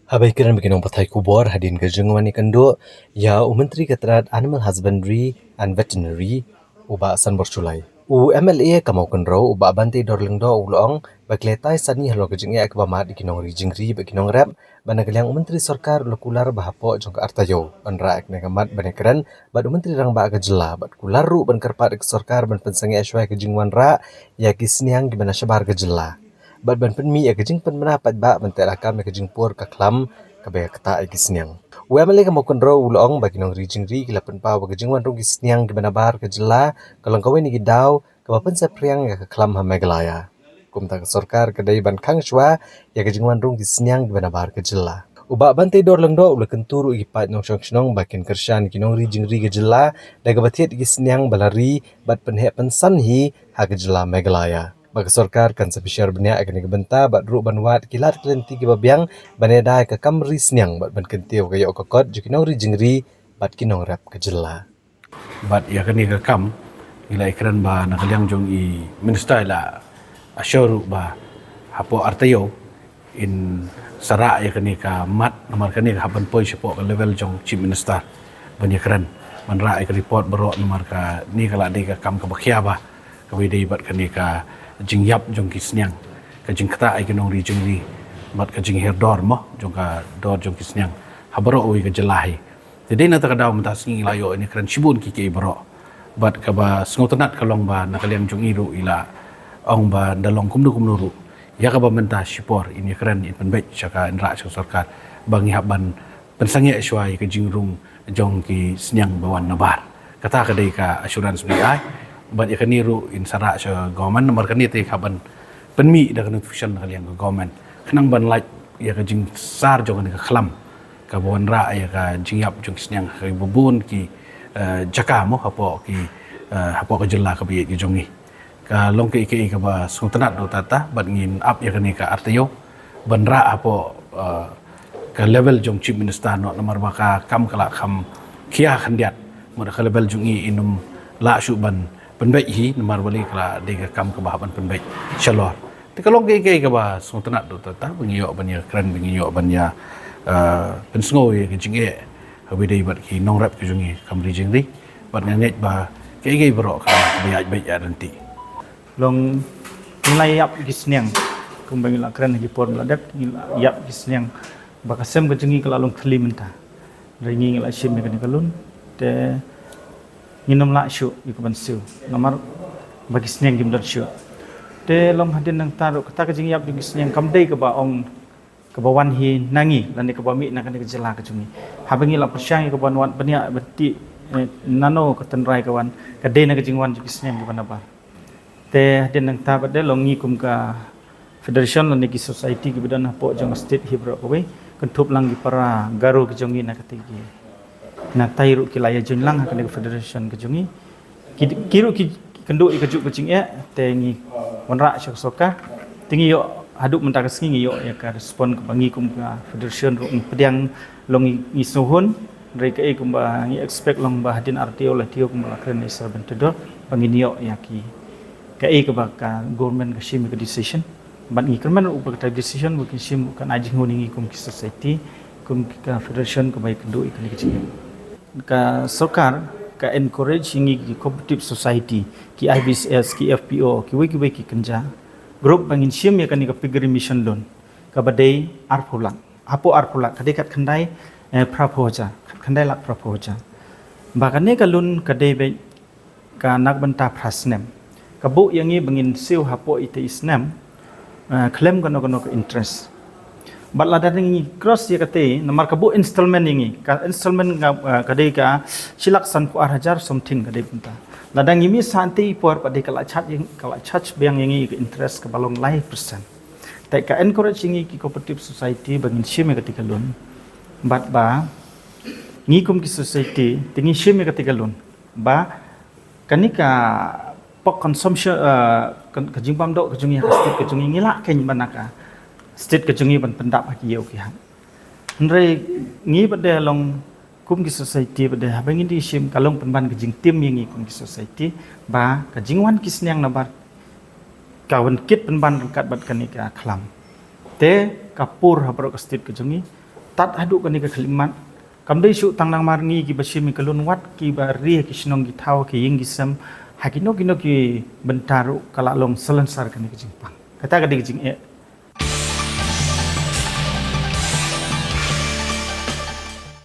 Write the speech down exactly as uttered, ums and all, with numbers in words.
Haba ïakren bad ki nongpathai khubor hadien ka jingwan ïakynduh ïa u Myntri ka tnad Animal Husbandry and Veterinary, u Bah Sanbor Shullai, u M L A ka Mawkynrew, u Bah Bantador Lyngdoh, u la ong ba ki la ïatai sani halor ka jingeh kaba mad ïa ki nongri jingri bad ki nongrep, bad na ka liang u Myntri Sorkar u la kular ba hapoh jong ka ar taïew yn rah ïa kane ka mat ban ïakren bad u Myntri Rangbah ka jylla, bad kular ruh ban kyrpad ïa ka sorkar ban pynsangeh shuwa ïa ka jingwanrah ïa ki sniang kiba na shabar ka jylla, bad ban pynmih ïa ka jingpynbna paidbah ban teh lakam ïa ka jingpur ka khlam kaba ïa ktah ïa ki sniang. U M L A ka Mawkynrew u la ong ba ki nongri jingri ki la pynpaw ba ka jingwan rung ki sniang kiba nabar ka jylla ka long kawei na ki daw kaba pynsaphriang ïa ka khlam ha Meghalaya. Kumta ka sorkar ka dei ban khang shuwa ïa ka jingwan rung ki sniang kiba nabar ka jylla. U Bah Bantador Lyngdoh u la kyntu ruh ïa ki paid nongshong shnong ba kin kyrshan ïa ki nongri jingri ka jylla da kaba thied ïa ki sniang ba la ri bad pynheh pynsan hi ha ka jylla Meghalaya. Ba ka sorkar kan sa bishar bniah ïa kane ka bynta bad ruh ban wad ki lad ki lynti kiba biang ban ïada ïa ka kam ri sniang bad ban kyntiew ka ïoh ka kot jong ki nongri jingri bad ki nongrep ka jylla. Bad ïa kane ka kam ngi la ïakren ba na ka liang jong i minister i la assure ruh ba hapoh ar taïew in sa rah ïa kane ka mat, namar kane ka hap ban poi shapoh ka level jong chief minister ban ïakren ban rah ïa ka report baroh, namar kane ka la dei ka kam kaba khia bha kaba ïadei bad kane ka jingïap jong ki sniang, ka jingktah ïa ki nongri jingri bad ka jinghiar dor mo jong ka dor jong ki sniang ha baroh kawei ka jylla hi. Te dei na kata ka daw mynta sngi ngi la ïoh ïakren shibun ki kiei baroh. Bad kaba sngewtynnat ka long ba na ka liang jong i ruh i la ong ba ynda long kumno kumno ruh, ïa kaba mynta shipor in ïakren in pynbeit sha ka, in rah sha ka sorkar ba ngi hap ban pynsangeh shuwa ïa ka jingrung jong ki sniang ba wan nabar. Kata ka dei ka assurance ba i ai. Bad ïa kane ruh in sa rah sha government, namar kane te ka hap ban pynmih da ka notification na ka liang ka government khnang ban lait ïa ka jingsar jong kane ka khlam kaba wanrah ïa ka jingïap jong ki sniang ha kiba bun ki, eh, jaka mo hapoh ki, eh, hapoh ka jylla kaba ïeit ka jong ngi. Ka long kaei kaei kaba sngewtynnat ruh tata bad ngin ap ïa kane ka ar taïew ban rah hapoh, eh, ka level jong chief minister noh, namar ba ka kam ka la kham khia khyndiat. Mut ka level jong ngi in ym lah shuh ban pynbeit hi, namar balei ka la dei ka kam kaba hap ban pynbeit shalor. Te ka long kaei kaei kaba sngewtynnat ruh tata ba ngi ïoh ban ïakren, ba ngi ïoh ban ïa, eh, pynsngew ïa ka jingeh kaba ïadei bad ki nongrep ka jong ngi, kam ri jingri. Bad nga ngeit ba kaei kaei baroh ka, kaba ïaid beit ïaid ryntih. Long ngi la ïap ki sniang kumba ngi la kren ha ki por ba la dep, ngi la ïap ki sniang ba ka sem ka jong ngi ka la long thylli mynta. Hynrei ngi ngi la shim ïa kane ka loan te ngin ym lah shuh ïa ka ban siew namar ba ki sniang kim don shuh. Te long hadien nangta ruh kata ka jingïap jong ki sniang kam dei kaba ong kaba wan hi na ngi lane kaba mih na kane ka jylla ka jong ngi. Haba ngi la pyrshang ïa ka ban wad bniah ban tih, eh, nano ka tynrai ka wan, ka dei na ka jingwan jong ki sniang kiba nabar. Te hadien nangta bad dei long ngi kum ka federation lane ki society kiba don hapoh jong ka state hi baroh kawei, kynthup lang ki para Garo ki jong ngi na kata ki, na tai ruh ki la ïa join lang ha kane ka federation ka jong ngi. Ki, ki ruh ki kynduh ïa kajuh ka jingeh, te ngi wanrah sha ka sorkar. Te ngi ïoh haduh mynta ka sngi ngi ïoh ïa ka respond kaba ngi kum ka federation ruh ngi pdiang long ngi, ngi sngewhun. Hynrei kaei kumba ngi expect long ba hadien ar taïew lai taïew kumba la kren i Sir Bantador ba ngin ïoh ïa ki kaei kaba ka government ka shim ïa ka decision. Bad ngi kyrmen ruh ba kata decision ba kin shim kan ai jinghun ïa ngi kum ki society, kum ki ka federation kaba ïakynduh ïa kane ka jingeh. Ka sorkar ka encourage ïa ngi ki cooperative society, ki I B C S, ki F P O, kiwei kiwei ki kynja group ba ngin shim ïa kane ka piggery mission loan kaba dei arphew lak, hapoh arphew lak, ka dei khatkhyndai, eh, phraphew hajar, khatkhyndai lak phraphew hajar. Ba kane ka loan ka dei beit ka na ka bynta phra snem. Ka buh ïa ngi ba ngin siew hapoh ita i snem, eh, khlem kano kano ka interest. Bad lada ngi cross ïa kata, namar ka buh installment ïa ngi, ka installment nga, eh, ka dei ka shi lak sanphew ar hajar something ka dei bynta. Lada ngi mih sha kata i por pat dei ka la charge ïa, ka la charge biang ïa ngi ka interest kaba long lai percent. Te ka encourage ïa ngi ki cooperative society ba ngin shim ïa kata ka loan. Bad ba ngi kum ki society te ngi shim ïa kata ka loan. Ba kane ka pok consumption, eh, ka, ka jingbam doh ka jong ngi ha ka state ka jong ngi ngi lah kein ban na ka state ka jong ngi ban pyndap ha ki ïew ki hat. Hynrei ngi pat de long kum ki society pat de haba ngi dei shim ka long pynban ka jingtim ïa ngi kum ki society ba ka jingwan ki sniang nabar ka wan kit pynban ryngkat bad kane ka khlam. Te ka pur ha baroh ka state ka jong ngi Tad haduh kane ka khyllipmat, kam dei shuh tang namar ngi kiba shim ïa ka loan, wat kiba ri ha ki shnong ki thaw, ki ïing ki sem, ha kino kino ki bynta ruh ka la long salonsar kane ka jingpang. Kata ka dei ka jingeh